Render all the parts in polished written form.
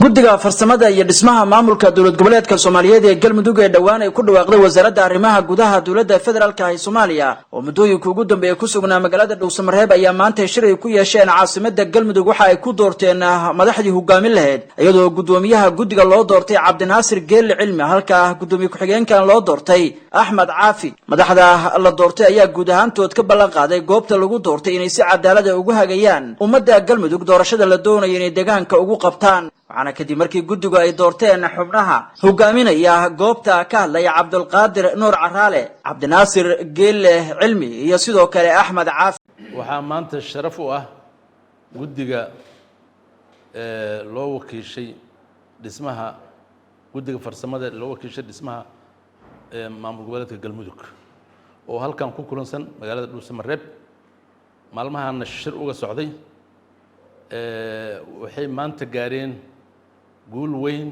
Guddiga farsamada iyo dhismaha maamulka dowlad goboleedka Soomaaliyeed ee Galmudug ee dhowaan ay ku dhawaaqday Wasaaradda Arrimaha Gudaha Dowladda Federaalka ee Soomaaliya, oo muddooyinka ugu dambeeya ku sugnaa magaalada Dhowsamareeb, ayaa maanta shir ay ku yeesheen caasimada Galmudug waxa ay ku doorteen madaxdii hogaamin lahayd, iyadoo guddoomiyaha guddiga loo doortay Cabdinaasir Geelle Cilmi, halka guddoomiye ku-xigeenkan loo doortay Axmed Caafi. Madaxda la doortay ayaa guud ahaantood ka ballan qaaday goobta lagu doortay inay si cadaalada ugu hagayaan ummadda Galmudug doorashada la doonayo inay deegaanka ugu qabtaan. Waxaana kadib markii guddigu ay doorteen xubnaha hogaaminaya goobta ka hadlaya Cabdulqaadir Nuur Caraale, Cabdinaasir Geelle Cilmi iyo sidoo kale Axmed Caafi. Waxaa maanta sharaf u ah guddiga loo wakiishay dhismaha, guddiga farsamada loo wakiishay dhismaha maamul goboleedka Galmudug, oo halkan ku kulansan magaalada Dhuusamareeb, maalmahana shir uga socday. Waxay maanta gaareen guul weyn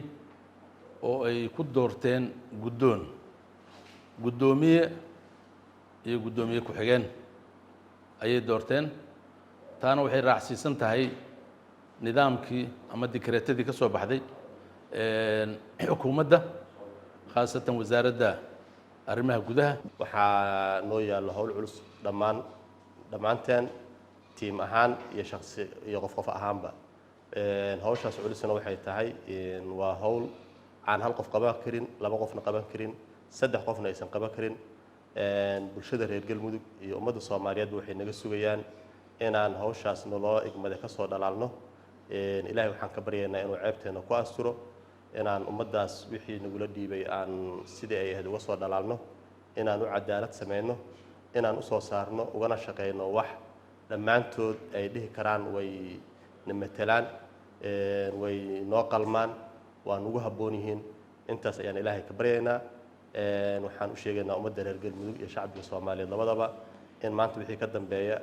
oo ay ku doorteen guddoon, guddoomiye iyo guddoomiye ku-xigeen ayay doorteen. Taana waxay raacsiisan tahay nidaamkii ama dikreetadii ka soo baxday xukuumadda, khaasatan Wasaaradda Arrimaha Gudaha. Waxaa noo yaallo howl culus dhammaan dhammaanteen, tiim ahaan iyo shaksi iyo qof qof ahaanba. Hawshaas culusna waxay tahay waa hawl aan hal qof qaban karin, laba qofna qaban karin, saddex qofna aysan qaban karin. Bulshada reer Galmudug iyo ummadda Soomaaliyeedba waxay naga sugayaan inaan hawshaas naloo igmade ka soo dhalaalno. Ilaahay waxaan ka baryaynaa inuu ceebteena ku asturo, inaan ummaddaas wixii nagula dhiibay aan sidii ay ahayd uga soo dhalaalno, inaan u cadaalad samayno, inaan usoo saarno ugana shaqayno wax dhammaantood ay dhihi karaan way na matelaan, way noo qalmaan, waa nugu habboon yihiin. Intaas ayaan Ilaahay ka baryaynaa. Waxaan u sheegaynaa ummadda reer Galmudug iyo shacbiga Soomaaliyeed labadaba in maanta wixii ka dambeeya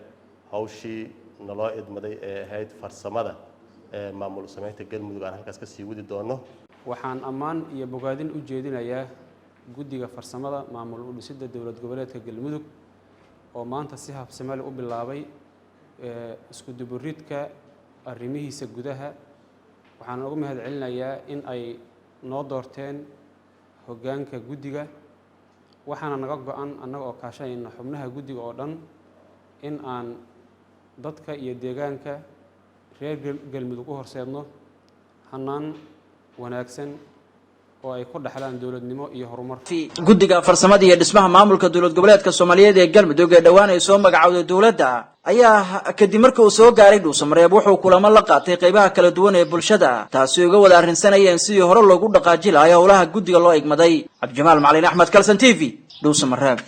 hawshii naloo idmaday ee ahayd farsamada maamul samaynta Galmudug aan halkaas kasii wadi doono. Waxaan ammaan iyo bogaadin u jeedinayaa guddiga farsamada maamul u dhisidda dowlad goboleedka Galmudug, oo maanta si habsamale u bilaabay isku duburidka arrimihiisa gudaha. Waxaan uga mahad celinayaa in ay noo doorteen hoggaanka guddiga. Waxaana naga go-an, annaga oo kaashanayna xubnaha guddiga oo dhan, in aan dadka iyo deegaanka reer Galmudug u horseedno hannaan wanaagsan oo ay ku dhaxlaan dowladnimo iyo horumar. Guddiga farsamada iyo dhismaha maamulka dowlad goboleedka Soomaaliyeed ee Galmudug ee dhowaan ay soo magacowday dowladda ayaa kadib markii uu soo gaaray Dhuusamareeb wuxuu kulamo la qaatay qaybaha kala duwan ee bulshada, taasi uga wada arrinsanayeen sidii hore loogu dhaqaaji lahay howlaha guddiga loo igmaday. Cabdijamaal Macalin Axmed, Kalson TV, Dhuusamareeb.